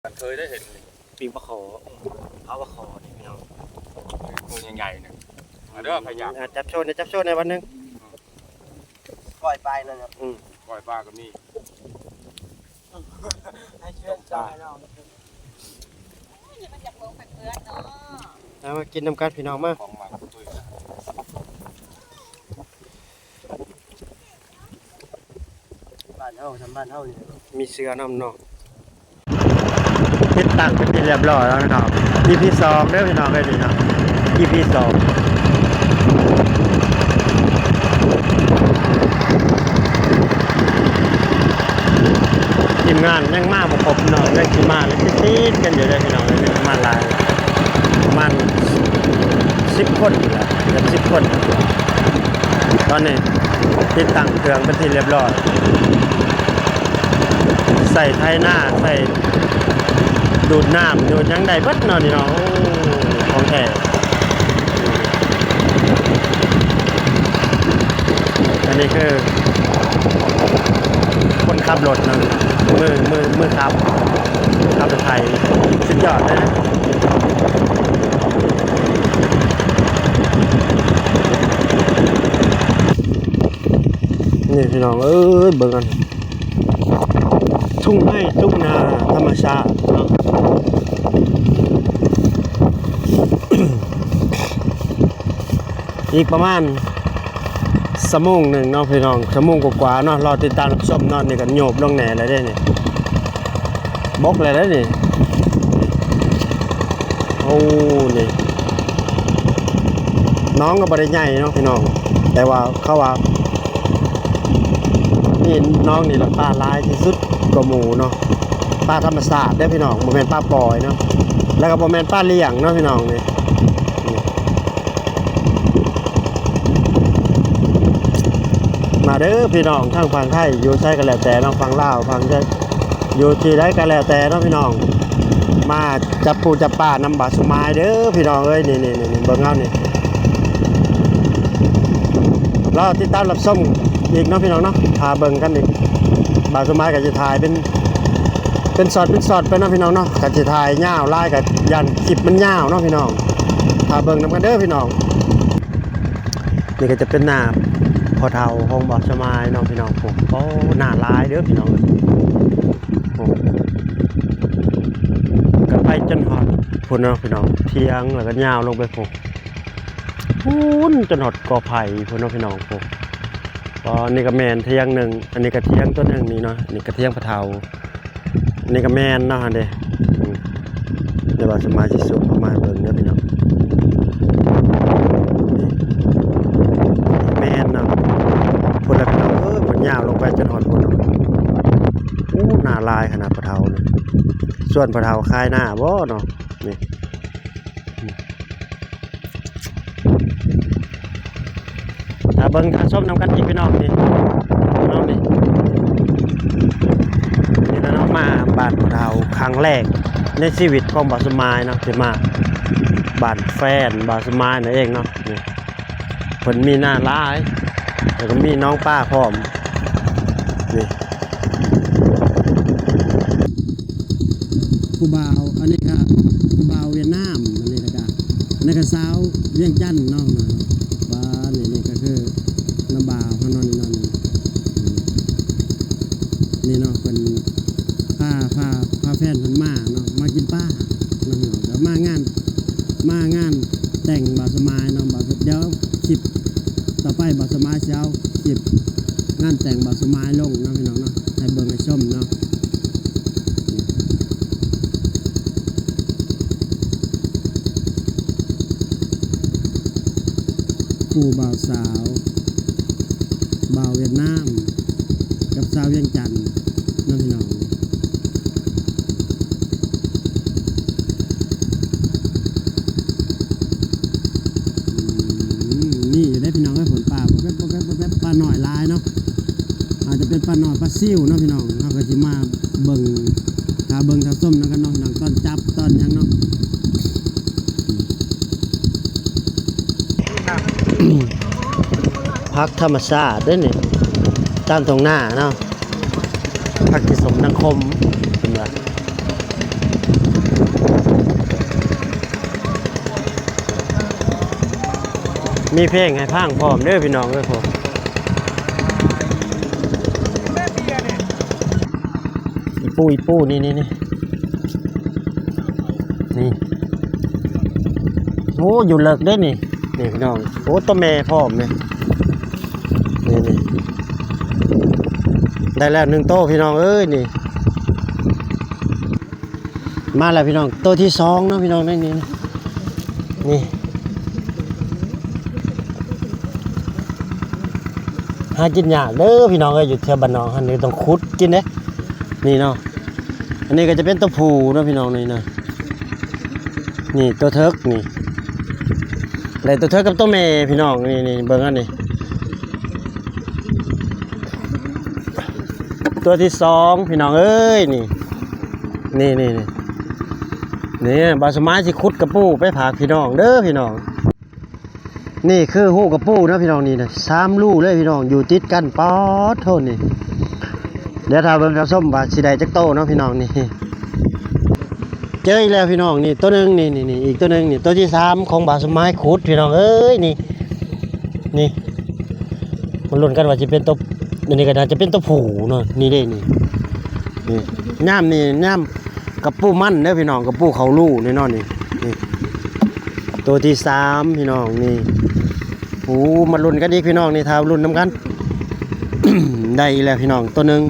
ເຄີຍໄດ້ເຫັນ ປີ້ງປາຄໍ່ ເອົາປາຄໍ່ນີ້ພີ່ນ້ອງ ໂຕໃຫຍ່ໆ ນີ້ ມາເດີພະຍາ ອາ ຈັບໂຊແດ່ ຈັບໂຊແດ່ບາດໜຶ່ງ ປ່ອຍປາເນາະ ອືມ ປ່ອຍປາກໍມີ ໃຫ້ເຊື່ອງຈາຍເນາະ ເອົາມາກິນນຳກັນພີ່ນ້ອງມາ ຂອງມັນ ບ້ານເຮົາ ທຳບ້ານເຮົານີ້ ມີເສືອນຳເນາະ ຕິດຕັ້ງເປັນທີ່ຮຽບຮ້ອຍແລ້ວເນາະ ອີພີສອງເດີພີ່ນ້ອງເອີຍ ນີ້ເນາະ ອີພີສອງ ທີມງານຍັງມາບໍ່ຄົບເນາະ ຍັງຊິມາຕິດໆ ກັນຢູ່ເດີພີ່ນ້ອງເອີຍ ຍັງມາຫຼາຍ ປະມານສິບຄົນພຸ້ນແຫຼະ ເກືອບສິບຄົນ ຕອນນີ້ຕິດຕັ້ງເຄື່ອງເປັນທີ່ຮຽບຮ້ອຍ ໃສ່ໄຖນາ ໃສ່ດູດນ້ຳ ດູດຫຍັງໄດ້ເບິດເນາະ ນີ້ເນາະ ໂອ້ ຂອງແທ້ ອັນນີ້ຄືຄົນຂັບລົດເນາະ ມື ມື ມືຂັບ ຂັບລົດໄຖ ສຸດຍອດເລີຍ ນີ້ພີ່ນ້ອງເອີຍ ເບິ່ງອັນ ທົ່ງໄຮ່ທົ່ງນາທຳມະຊາດເນາະ ອີກປະມານຊົ່ວໂມງໜຶ່ງເນາະພີ່ນ້ອງ ຊົ່ວໂມງກວ່າໆ ເນາະ ລໍຕິດຕາມຮັບຊົມເນາະ ນີ້ກໍໂຍບລົງແດ່ແລ້ວເດ້ນີ້ ບົກແລ້ວເດ້ນີ້ ໂອ້ ນີ້ ໜອງກໍບໍ່ໄດ້ໃຫຍ່ເນາະພີ່ນ້ອງ ແຕ່ວ່າເຂົາວ່າ ນີ້ໜອງນີ້ລະປາຫຼາຍທີ່ສຸດກວ່າໝູ່ເນາະ ປາທຳມະຊາດເດີພີ່ນ້ອງ ບໍ່ແມ່ນປາປ່ອຍເນາະ ແລ້ວກໍບໍ່ແມ່ນປາລ້ຽງເນາະພີ່ນ້ອງນີ້ ມາເດີພີ່ນ້ອງ ທາງຝັ່ງໄທຢູ່ໃສກໍແລ້ວແຕ່ເນາະ ຝັ່ງລາວ ຝັ່ງໃດ ຢູ່ທີ່ໃດກໍແລ້ວແຕ່ເນາະພີ່ນ້ອງ ມາຈັບປູຈັບປານຳບ່າວສົມໝາຍເດີພີ່ນ້ອງເອີຍ ນີ້ໆໆ ເບິ່ງເອົານີ້ ລໍຕິດຕາມຮັບຊົມອີກເນາະພີ່ນ້ອງເນາະ ຖ້າເບິ່ງກັນອີກ ບ່າວສົມໝາຍກໍຈະຖ່າຍເປັນ ເປັນຊັອດເປັນຊັອດໄປເນາະພີ່ນ້ອງເນາະ ຄັນຊິຖ່າຍຍາວຫຼາຍກໍຢ້ານຄລິບມັນຍາວເນາະພີ່ນ້ອງ ຖ້າເບິ່ງນຳກັນເດີພີ່ນ້ອງ ນີ້ກໍຈະເປັນໜ້າພໍ່ເຖົ້າຂອງບ່າວສະໝາຍເນາະພີ່ນ້ອງ ໂອ້ ໂອ້ ໜ້າຫຼາຍເດີພີ່ນ້ອງເອີຍ ໂອ້ ກໍໄປຈົນຮອດພຸ້ນເນາະພີ່ນ້ອງ ຖຽງ ແລ້ວກໍຍາວລົງໄປພຸ້ນ ພຸ້ນ ຈົນຮອດກໍໄຜ່ພຸ້ນເນາະພີ່ນ້ອງ ໂອ້ ອັນນີ້ກໍແມ່ນຖຽງໜຶ່ງ ອັນນີ້ກໍຖຽງຕົວໜຶ່ງນີ້ເນາະ ອັນນີ້ກໍຖຽງພໍ່ເຖົ້າ ນີ້ກໍແມ່ນເນາະຫັ້ນເດ້ ອືມ ດຽວບ່າວສະໝາຍຊິຊູມເຂົ້າມາໃຫ້ເບິ່ງເດີພີ່ນ້ອງ ນີ້ ແມ່ນເນາະ ພຸ້ນລະພີ່ນ້ອງເອີຍ ເພິ່ນຍາວລົງໄປຈົນຮອດພຸ້ນເນາະ ໂອ້ ໜ້າຫຼາຍຂະໜາດພໍ່ເຖົ້ານີ້ ສ່ວນພໍ່ເຖົ້າຂາຍໜ້າບໍ່ເນາະ ນີ້ ຖ້າເບິ່ງຖ້າຊົມນຳກັນອີກພີ່ນ້ອງນີ້ ພີ່ນ້ອງນີ້ ນີ້ລະເນາະ ມາບ້ານຜູ້ເຖົ້າຄັ້ງແລກໃນຊີວິດຂອງບ່າວສະໝາຍເນາະ ທີ່ມາບ້ານແຟນບ່າວສະໝາຍນັ້ນເອງເນາະ ນີ້ ເພິ່ນມີນາຫຼາຍ ແລ້ວກໍມີໜອງປາພ້ອມ ນີ້ ຜູ້ບ່າວ ອັນນີ້ກໍຜູ້ບ່າວຫວຽດນາມ ອັນນີ້ແລ້ວກໍ ອັນນັ້ນກໍສາວວຽງຈັນເນາະ ວ່ານີ້ ນີ້ກໍຄືນ້າບ່າວເຮົາເນາະ ນີ້ເນາະ ນີ້ເນາະ ເພິ່ນພາ ພາ ພາແຟນເພິ່ນມາເນາະ ມາກິນປາເນາະ ແລ້ວກໍມາງານ ມາງານແຕ່ງບ່າວສະໝາຍເນາະ ບ່າວ ດຽວຄລິບຕໍ່ໄປບ່າວສະໝາຍຊິເອົາຄລິບງານແຕ່ງບ່າວສະໝາຍລົງເນາະ ພີ່ນ້ອງເນາະ ໃຫ້ເບິ່ງໃຫ້ຊົມເນາະ. ຄູ່ບ່າວສາວ ບ່າວຫວຽດນາມກັບສາວວຽງຈັນເນາະ ພີ່ນ້ອງ. ອືມ ມີຢູ່ເດ້ພີ່ນ້ອງເອີຍ ຝົນປາ ບໍ່ແມ່ນ ບໍ່ແມ່ນ ບໍ່ແມ່ນປານ້ອຍຫຼາຍເນາະ ອາດຈະເປັນປານ້ອຍ ປາຊິວເນາະພີ່ນ້ອງ. ເຮົາກໍຊິມາເບິ່ງ ຖ້າເບິ່ງຖ້າຊົມນຳກັນເນາະພີ່ນ້ອງ ຕອນຈັບຕອນຫຍັງເນາະ. ຜັກທຳມະຊາດເດ້ນີ້ ຕາມທົ່ງນາເນາະ ຜັກຂີ້ສົມນາຄົມ ເພິ່ນວ່າ ມີເພງໃຫ້ຟັງພ້ອມເດີພີ່ນ້ອງເອີຍ. ໂອ້ ອີປູ່ ອີປູ່ ນີ້ ນີ້ ນີ້ ນີ້ ໂອ້ ຢູ່ເລິກເດ້ນີ້ ນີ້ພີ່ນ້ອງ. ໂອ້ ຕົວແມ່ພ້ອມນີ້ ນີ້ ນີ້ ໄດ້ແລ້ວໜຶ່ງໂຕພີ່ນ້ອງເອີຍນີ້. ມາແລ້ວພີ່ນ້ອງ ໂຕທີສອງເນາະພີ່ນ້ອງ ນີ້ ນີ້ ນີ້ ຫາກິນຍາກເດີພີ່ນ້ອງເອີຍ. ຢູ່ແຖວບ້ານນອກຫັ້ນນີ້ຕ້ອງຂຸດກິນເດ້ ນີ້ເນາະ. ອັນນີ້ກໍຈະເປັນຕົວຜູ້ເນາະພີ່ນ້ອງ ນີ້ນະ ນີ້ຕົວເຖິກນີ້ ໄດ້ຕົວເຖິກກັບຕົວແມ່ພີ່ນ້ອງ ນີ້ ນີ້ເບິ່ງອັນນີ້ ຕົວທີສອງພີ່ນ້ອງເອີຍນີ້ ນີ້ ນີ້ ນີ້ ນີ້ ບ່າວສະໝາຍຊິຂຸດກະປູໄປຝາກພີ່ນ້ອງເດີພີ່ນ້ອງ. ນີ້ຄືຮູກະປູເນາະພີ່ນ້ອງ ນີ້ນະ ສາມຮູເລີຍພີ່ນ້ອງ ຢູ່ຕິດກັນ ປາດໂທ້ນີ້. ດຽວຖ້າເບິ່ງຖ້າຊົມວ່າຊິໄດ້ຈັກໂຕເນາະພີ່ນ້ອງນີ້. ເຈີອີກແລ້ວພີ່ນ້ອງນີ້ ໂຕໜຶ່ງນີ້ ນີ້ ນີ້ ອີກໂຕໜຶ່ງນີ້ ໂຕທີສາມຂອງບ່າວສະໝາຍຂຸດພີ່ນ້ອງເອີຍນີ້ ນີ້ ມາລຸ້ນກັນວ່າຊິເປັນໂຕ ອັນນີ້ກໍໜ້າຈະເປັນຕົວຜູ້ເນາະ ນີ້ເດ້ນີ້ ນີ້ ຍາມນີ້ຍາມກະປູມັນເດີພີ່ນ້ອງ ກະປູເຂົ້າຮູນີ້ເນາະ ນີ້ ນີ້ ໂຕທີສາມພີ່ນ້ອງນີ້. ໂອ້ ມາລຸ້ນກັນອີກພີ່ນ້ອງນີ້ ຖ້າລຸ້ນນຳກັນ ໄດ້ອີກແລ້ວພີ່ນ້ອງ ໂຕໜຶ່ງ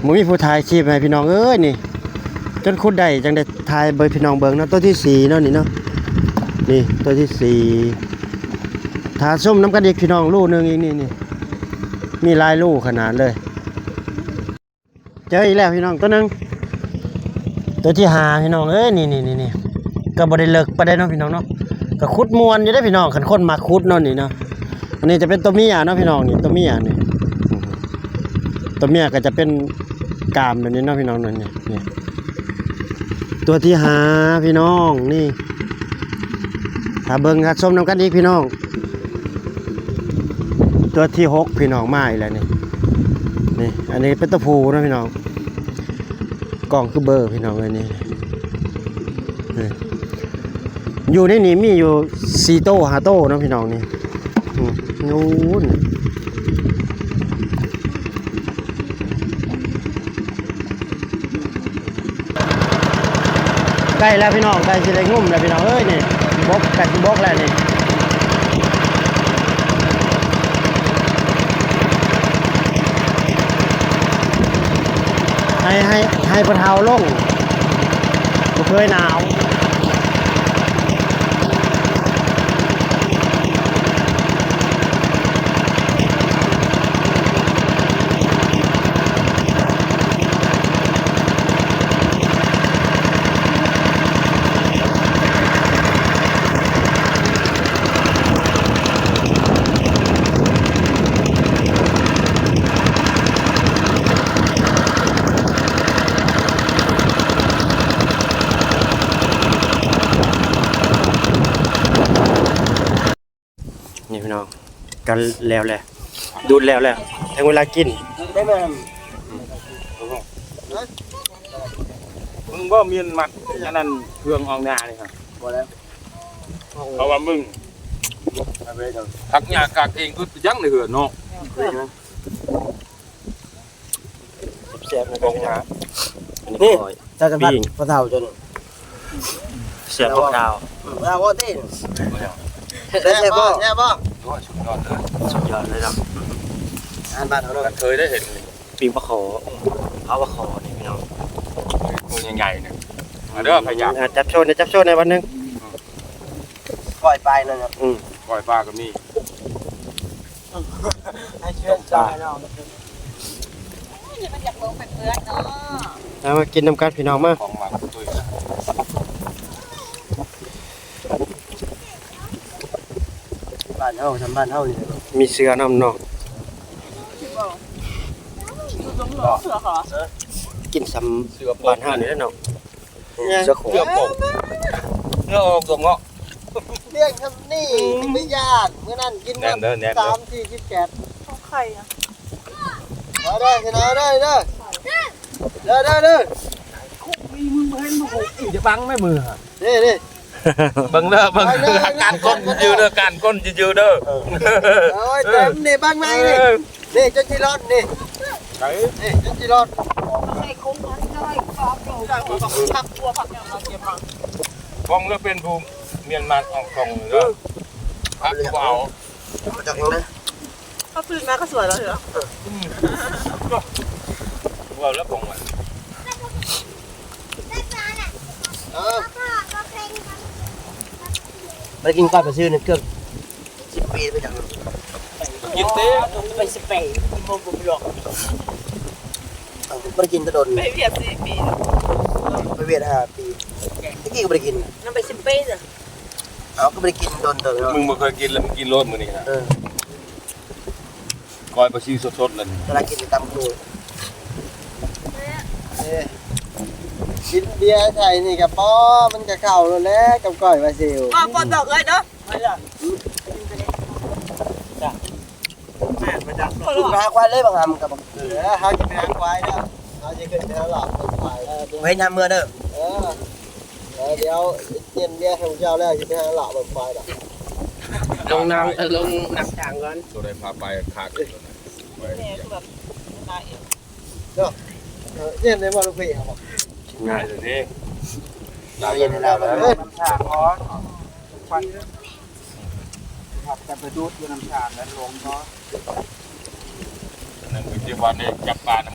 ບໍ່ມີຜູ້ຖ່າຍຄລິບໃຫ້ພີ່ນ້ອງເອີຍນີ້ ຈົນຂຸດໄດ້ຈັ່ງໄດ້ຖ່າຍໃຫ້ພີ່ນ້ອງເບິ່ງເນາະ. ໂຕທີສີ່ເນາະນີ້ເນາະ ນີ້ໂຕທີສີ່ ຖ້າຊົມນຳກັນອີກພີ່ນ້ອງ ຮູໜຶ່ງອີກນີ້ ນີ້ ມີຫຼາຍຮູຂະໜາດເລີຍ. ເຈີອີກແລ້ວພີ່ນ້ອງ ໂຕໜຶ່ງ ໂຕທີຫ້າພີ່ນ້ອງເອີຍ ນີ້ ນີ້ ນີ້ ນີ້ ກໍບໍ່ໄດ້ເລິກປານໃດເນາະພີ່ນ້ອງເນາະ ກໍຂຸດມ່ວນຢູ່ເດ້ພີ່ນ້ອງ ຄັນຄົນມັກຂຸດເນາະ ນີ້ເນາະ. ອັນນີ້ຈະເປັນຕົວເມຍເນາະພີ່ນ້ອງ ນີ້ຕົວເມຍນີ້ ຕົວເມຍກໍຈະເປັນກາມແບບນີ້ເນາະພີ່ນ້ອງ ນີ້ ນີ້ ຕົວທີຫ້າພີ່ນ້ອງນີ້ ຖ້າເບິ່ງຖ້າຊົມນຳກັນອີກພີ່ນ້ອງ. ຕົວທີຫົກພີ່ນ້ອງ ມາອີກແລ້ວນີ້ ນີ້ ອັນນີ້ເປັນຕົວຜູ້ເນາະພີ່ນ້ອງ ກ້ອງຄືເບີພີ່ນ້ອງເອີຍນີ້ ນີ້ ຢູ່ໃນນີ້ມີຢູ່ສີ່ໂຕຫ້າໂຕເນາະພີ່ນ້ອງນີ້ ອືມ ໂອ້ ໃກ້ແລ້ວພີ່ນ້ອງ ໃກ້ຊິໄດ້ງຸ້ມແລ້ວພີ່ນ້ອງເອີຍນີ້ ບົກ ໃກ້ຊິບົກແລ້ວນີ້ ໃຫ້ ໃຫ້ ໃຫ້ພໍ່ເຖົ້າລົງ ບໍ່ເຄີຍໜາວ. ນີ້ພີ່ນ້ອງ ກັນແລ້ວແຫຼະ ດູດແລ້ວແຫຼະ ເຖິງເວລາກິນ. ມຶງບໍ່ມີມັດອັນນັ້ນ ເຄື່ອງອອກໜ້ານີ້ ບໍ່ແລ້ວ ເພາະວ່າມຶງ ຄັກຍາກຄັກເອງ ອຶດໄປຫຍັງໃນເຮືອນເນາະ. ແຊບໆ ນະ ອັນນີ້ ນີ້ ຂ້ອຍ ເຈົ້າຈະພັດ ປີ້ງ ພໍ່ເຖົ້າເຈົ້ານີ້ ແຊບ ພໍ່ເຖົ້າ ອືມ ເອົາເອົາຕິ ແຊບບໍ່ ແຊບບໍ່ ໂອ້ຍ ສຸດຍອດເລີຍ ສຸດຍອດເລີຍເນາະ ອາຫານບ້ານເຮົາເນາະ ເຄີຍໄດ້ເຫັນ ປີ້ງປາຄໍ່ ເຜົາປາຄໍ່ນີ້ພີ່ນ້ອງ ໂຕໃຫຍ່ໆ ນີ້ ມາເດີ ໃຜຢາກ ອ່າ ຈັບໂຊແດ່ ຈັບໂຊແດ່ ວັນໜຶ່ງ ອືມ ກ້ອຍປາເນາະ ອືມ ກ້ອຍປາກໍມີ ໃຫ້ເຊີນຈອຍເນາະ ໂອ້ຍ ມັນຢາກລົງໄປເພື່ອນເນາະ ເອົາມາກິນນຳກັນພີ່ນ້ອງ ມາ ຂອງຫວານຕຸ້ຍ ບ້ານເຮົາ ຊຳບ້ານເຮົານີ້ ມີເສືອນຳເນາະ ກິນຊຳບ້ານເຮົານີ້ແຫຼະເນາະ. ເສືອໂຄງ ເສືອໂຄງ ເຮືອອອກຕົວເງາະ ລ້ຽງຊຳນີ້ ອືມ ໄປຢ້ານ ມື້ນັ້ນກິນ ແໜ້ນເດີ ແໜ້ນເດີ ສາມສີ່ ສິບແປດ ຂອງໃຜອະ ມາເດີ ຊະນະເດີ ເດີ ເດີ ເດີ ເດີ ມີມຶງບໍ່ເຫັນບໍ່ຮູ້ ອີກຈະບັງໄດ້ມືຫະ ນີ້ ນີ້ ເບິ່ງເດີ ເບິ່ງເດີ ການກົ້ນຢູ່ເດີ ການກົ້ນຢູ່ເດີ. ໂອ້ຍ ເຕັມນີ້ ເບິ່ງໃນນີ້ ເອີ ນີ້ຈົນຊິລ້ອນນີ້ ໃສ ນີ້ຈົນຊິລ້ອນ ໃສ່ໂຄງມັນ ໃສ່ຄວາມໂລພ ຜັກບົວ ຜັກຫຍັງມາເກັບມາ ຂອງລະເປັນຜູ້ມຽນມາອອກຂອງເດີ ຜັກບໍ່ເອົາ ມາຈາກຫຍັງເດີ? ເຂົາຕື່ນມາກໍສວຍແລ້ວເນາະ ເອີ ອືມ ເວົ້າແລ້ວຂອງມັນ ເອີ ໄປກິນກ່ອຍປາຊິວນີ້ເກືອບສິບປີໄປຈັກ ກິນເດ້ ໄປສະເປນ ກິນບໍ່ ບໍ່ຫຼອກ ເອົ້າ ບໍ່ໄດ້ກິນແຕ່ດົນ ໄປຫວຽດສີ່ປີ ໄປຫວຽດຫ້າປີ ແຕ່ກີ້ກໍບໍ່ໄດ້ກິນ ນຳໄປສະເປນ ເອົ້າ ກໍບໍ່ໄດ້ກິນດົນເຕີບແລ້ວ ມຶງບໍ່ເຄີຍກິນແລ້ວ ມຶງກິນໂລດມື້ນີ້ນະ ເອີ ກ້ອຍປາຊິວສົດໆ ເລີຍ ກຳລັງກິນຕຳໂກ ເອີ ກິນເບຍໃສ່ນີ້ກໍພໍ ມັນກໍເຂົ້າໂລດແຫຼະ ກັບກ້ອຍປາຊິວ ບໍ່ ບໍ່ຕອກເອີຍເດີ ໄປລະ ໄປຫາຄວາຍເລີຍບັກຫຳກັບບັກ ເອີ ເຮົາຊິໄປຫາຄວາຍເດີ ເຮົາຊິຂຶ້ນໄປຫາຫຼາບຄວາຍ ເອີ ບໍ່ເຫັນຍາມເມືອເດີ ເອີ ເອີ ດຽວກິນເບຍໃຫ້ພວກເຈົ້າແລ້ວ ຊິໄປຫາຫຼາບຄວາຍດອກ ລົງນຳ ເອີ ລົງນຳທາງກ່ອນ ໂຕໃດພາໄປຄັກ ແມ່ຄືແບບ ເນາະ ເອີ ເຢັນໄດ້ບໍ່ລູກພີ່ ງ່າຍເລີຍເດ້ ເຢັນແລ້ວ ເອີ ນຳທາງກ່ອນ ຄວັນ ຄັບ ກັນໄປດູດຢູ່ນຳທາງ ແລ້ວລົງເນາະ ນັ້ນຄືທີ່ວ່າໄດ້ຈັບປານຳ